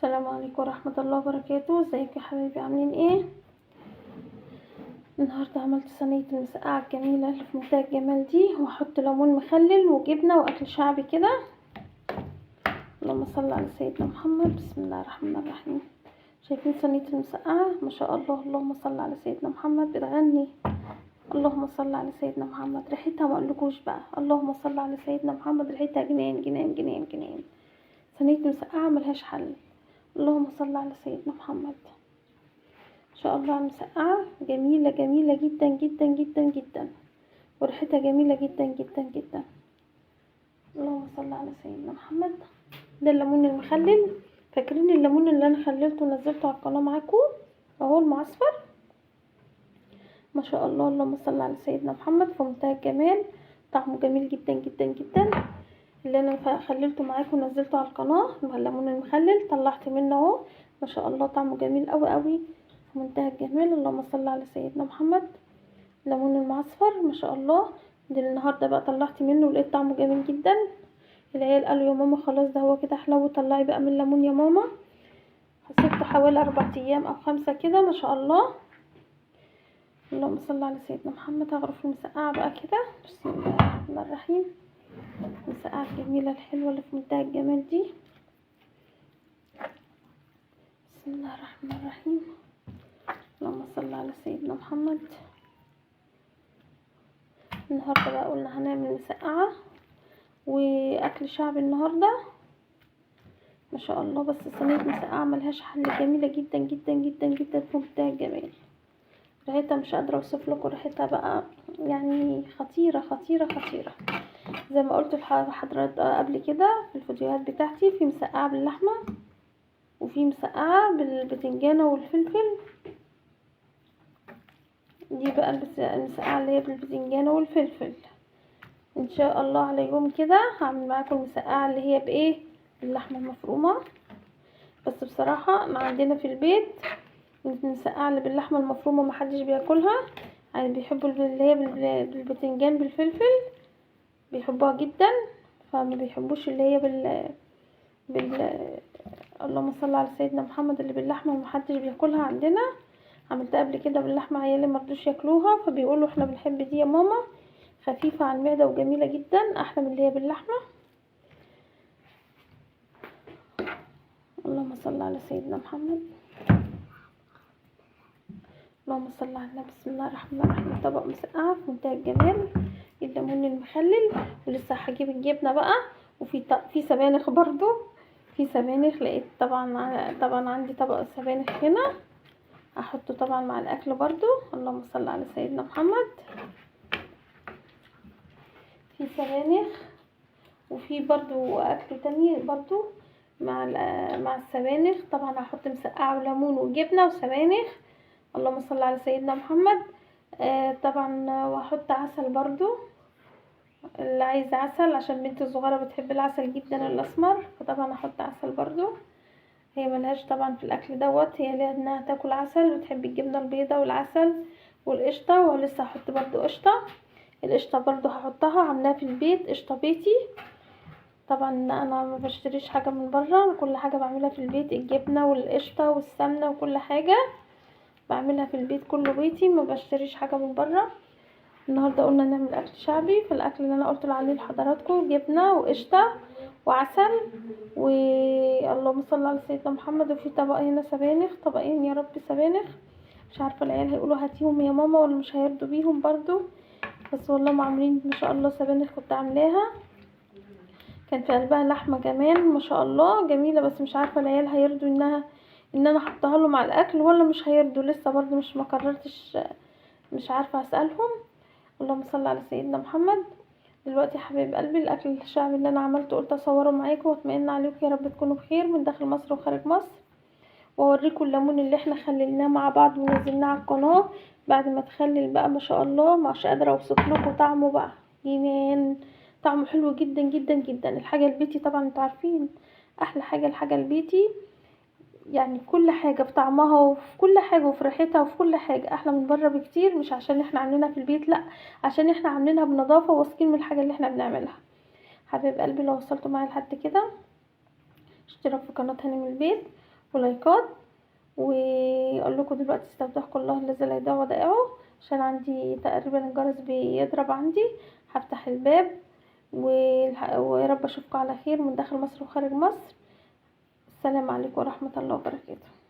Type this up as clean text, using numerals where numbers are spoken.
السلام عليكم ورحمة الله وبركاته. ازيكم يا حبايبي؟ عاملين ايه؟ النهاردة عملت صينية المسقعة الجميلة اللي في منتهى الجمال دي، واحط ليمون مخلل وجبنة واكل شعبي كده. اللهم صل على سيدنا محمد. بسم الله الرحمن الرحيم. شايفين صينية المسقعة؟ ما شاء الله، اللهم صل على سيدنا محمد. بتغني اللهم صل على سيدنا محمد. ريحتها ما اقولكوش بقى، اللهم صل على سيدنا محمد، ريحتها جنان جنان جنان جنان. صينية مسقعة ملهاش حل. اللهم صل على سيدنا محمد. ان شاء الله المسقعة جميلة جميلة جدا جدا جدا جدا، وريحتها جميلة جدا جدا جدا. اللهم صل على سيدنا محمد. ده الليمون المخلل، فاكرين الليمون اللي انا خللته ونزلته على القناة معاكم اهو، المعصفر ما شاء الله. اللهم صل على سيدنا محمد، في منتهى الجمال، طعمه جميل جدا جدا جدا. اللي انا خللته معاكم ونزلته على القناة الليمون المخلل، طلعت منه اهو ما شاء الله، طعمه جميل قوي قوي في منتهى الجمال. اللهم صل على سيدنا محمد. الليمون المعصفر ما شاء الله، ده النهارده بقى طلعت منه ولقيت طعمه جميل جدا. العيال قالوا يا ماما خلاص ده هو كده حلو، طلعي بقى من الليمون يا ماما. حسبته حوالي 4 ايام او 5 كده ما شاء الله. اللهم صل على سيدنا محمد. هغرف المسقعه بقى كده. بسم الله الرحمن الرحيم. المسقعه الجميلة الحلوة اللي في منتهى الجمال دي. بسم الله الرحمن الرحيم. اللهم صل على سيدنا محمد. النهارده بقى قلنا هنعمل مسقعه واكل شعبي النهارده ما شاء الله. بس صينية مسقعه ملهاش حل، جميلة جدا جدا جدا جدا في منتهى الجمال. ريحتها مش قادرة اوصف لكم ريحتها بقى، يعني خطيرة خطيرة خطيرة. زي ما قلت لحضرات قبل كده في الفيديوهات بتاعتي، في مسقعه باللحمه وفي مسقعه بالبتنجانه والفلفل. دي بقى المسقعه اللي هي بالبتنجانه والفلفل. ان شاء الله على يوم كده هعمل معاكم المسقعه اللي هي بايه، باللحمه المفرومه. بس بصراحة ما عندنا في البيت المسقعه اللي باللحمه المفرومه ما حدش بياكلها، يعني بيحبوا اللي هي بالبتنجان بالفلفل، بيحبوها جدا، فما بيحبوش اللي هي بال اللهم صل على سيدنا محمد اللي باللحمه ما حدش بياكلها عندنا. عملتها قبل كده باللحمه، عيالي ما رضوش ياكلوها، فبيقولوا احنا بنحب دي يا ماما، خفيفة على المعدة وجميلة جدا، احلى من اللي هي باللحمه. اللهم صل على سيدنا محمد. اللهم صل على النبي. بسم الله الرحمن الرحيم. طبق مسقعه في منتهى الجمال، الليمون المخلل، ولسه هجيب الجبنة بقى، وفي في سبانخ برضو، في سبانخ لقيت طبعا عندي طبق سبانخ هنا، هحطه طبعا مع الاكل برضو. اللهم صل على سيدنا محمد. في سبانخ، وفي برضو اكل تاني برضو مع السبانخ. طبعا هحط مسقعه وليمون وجبنه وسبانخ. اللهم صل على سيدنا محمد. طبعا وهحط عسل برضو، اللي عايز عسل عشان بنتي الصغيرة بتحب العسل جدا الاسمر، فطبعا هحط عسل برضو. هي ملهاش طبعا في الاكل دوت، هي ليها انها تاكل عسل، وتحب الجبنة البيضاء والعسل والقشطه. ولسه هحط برضو قشطه، القشطه برضو هحطها، عاملاها في البيت قشطه بيتي. طبعا انا ما بشتريش حاجة من بره، كل حاجة بعملها في البيت، الجبنة والقشطه والسمنه وكل حاجة بعملها في البيت، كله بيتي، ما بشتريش حاجة من بره. النهارده قلنا نعمل اكل شعبي، فالاكل اللي انا قلت عليه لحضراتكم جبنه وقشطه وعسل، واللهم صل على سيدنا محمد. وفي طبق هنا سبانخ، طبقين يا رب سبانخ، مش عارفه العيال هيقولوا هاتيهم يا ماما ولا مش هيرضوا بيهم برضو، بس والله ما عاملين ما شاء الله. سبانخ كنت عاملاها كان في قلبها لحمه كمان ما شاء الله جميلة، بس مش عارفه العيال هيرضوا ان انا احطها لهم على الاكل ولا مش هيرضوا، لسه برضو مش ما قررتش، مش عارفه اسالهم. اللهم صل على سيدنا محمد. دلوقتي يا حبايب قلبي الاكل الشعبي اللي انا عملته قلت اصوره معاكم واطمئن عليكم، يا رب تكونوا بخير من داخل مصر وخارج مصر، واوريكم الليمون اللي احنا خللناه مع بعض ونزلناه على القناة بعد ما تخلل بقى ما شاء الله. مش قادرة اوصف لكم طعمه بقى، جنان، طعمه حلو جدا جدا جدا. الحاجة البيتي طبعا انتوا عارفين احلى حاجة الحاجة البيتي، يعني كل حاجة في طعمها وفي كل حاجة وفي ريحتها وفي كل حاجة احلى من بره بكتير. مش عشان احنا عاملينها في البيت، لا، عشان احنا عاملينها بنظافه وواثقين من الحاجة اللي احنا بنعملها. حبايب قلبي لو وصلتوا معايا لحد كده، اشتراك في قناة هاني من البيت، ولايكات. واقول لكم دلوقتي استودعكم الله الذي لا يضيع ودائعه، عشان عندي تقريبا الجرس بيضرب عندي، هفتح الباب. ويا رب اشوفكم على خير من داخل مصر وخارج مصر. السلام عليكم ورحمة الله وبركاته.